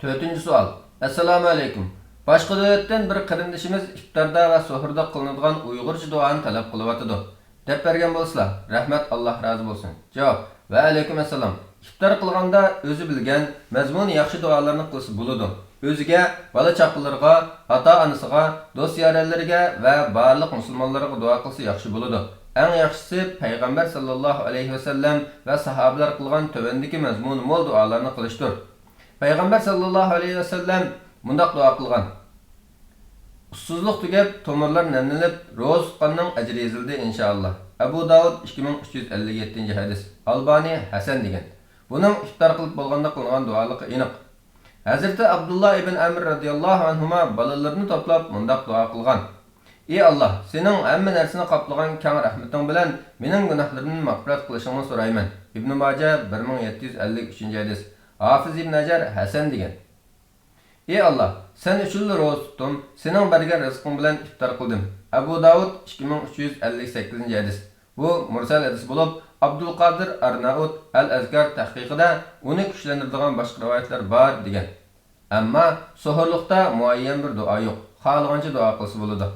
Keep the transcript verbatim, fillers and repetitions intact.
تۆتىنچى سوئال. ئەسسالامۇ ئەلەيكۇم. باشقا دۆلەتتىن بىر قېرىندىشىمىز ئىپتاردا ۋە سوھۇردا قىلىنىدىغان ئۇيغۇرچە دۇئانى تەلەپ قىلىۋاتىدۇ. دەپ بەرگەن بولسىلا، رەھمەت، ئاللاھ رازى بولسۇن. جاۋاب. ۋە ئەلەيكۇم ئەسسالام. ئىپتار قىلغاندا ئۆزى بىلگەن، مەزمۇنى ياخشى دۇئالارنى قىلسا بولىدۇ. ئۆزىگە، بالا-چاقىلىرىغا، ئاتا-ئانىسىغا، دوست-يارەنلىرىگە ۋە بارلىق مۇسۇلمانلارغا دۇئا قىلسا ياخشى بولىدۇ. ئەڭ ياخشىسى پەيغەمبەر ساللاللاھۇ ئەلەيھى ۋەسەللەم ۋە ساھابىلەر قىلغان تۆۋەندىكى مەزمۇنى مول دۇئالارنى قىلىشتۇر. پەيغەمبەر ساللاللاھۇ ئەلەيھى ۋەسەللەم مۇنداق دۇئا قىلغان: ئۇسسۇزلۇق تۈگەپ، تومۇرلار نەملىنىپ، روزا تۇتقاننىڭ ئەجرى يېزىلدى، ئىنشائاللا. ئەبۇ داۋۇد، ئىككى مىڭ ئۈچ يۈز ئەللىك يەتتىنچى ھەدىس. ئالبانى ھەسەن دېگەن. بۇنىڭ ئىپتار قىلىپ بولغاندا قىلىنغان دۇئالىقى ئېنىق. ھەزرىتى ئابدۇللا ئىبن ئەمر رەزىياللاھۇ ئەنھۇما بالىلىرىنى توپلاپ مۇنداق دۇئا قىلغان: ئى ئاللاھ، سېنىڭ ھەممە نەرسىنى قاپلىغان كەڭ رەھمىتىڭ بىلەن مېنىڭ گۇناھلىرىمدىن مەغپىرەت قىلىشىڭنى سورايمەن. ئىبنى ماجە، بىر مىڭ يەتتە يۈز ئەللىك ئۈچىنچى ھەدىس. ھافىز ئىبن ھەجەر ھەسەن دېگەن. ئى ئاللاھ، سەن ئۈچۈنلا روزا تۇتتۇم، سېنىڭ بەرگەن رىزقىڭ بىلەن ئىپتار قىلدىم. ئەبۇ داۋۇد، ئىككى مىڭ ئۈچ يۈز ئەللىك سەككىزىنچى ھەدىس. بۇ مۇرسەل ھەدىس بولۇپ، ئابدۇلقادىر ئارنائۇت ئەل ئەزكار تەھقىقىدە ئۇنى كۈچلەندۈرىدىغان باشقا رىۋايەتلەر بار دېگەن. ئەمما سوھۇرلۇقتا مۇئەييەن بىر دۇئا يوق، خالىغانچە دۇئا قىلسا بولىدۇ.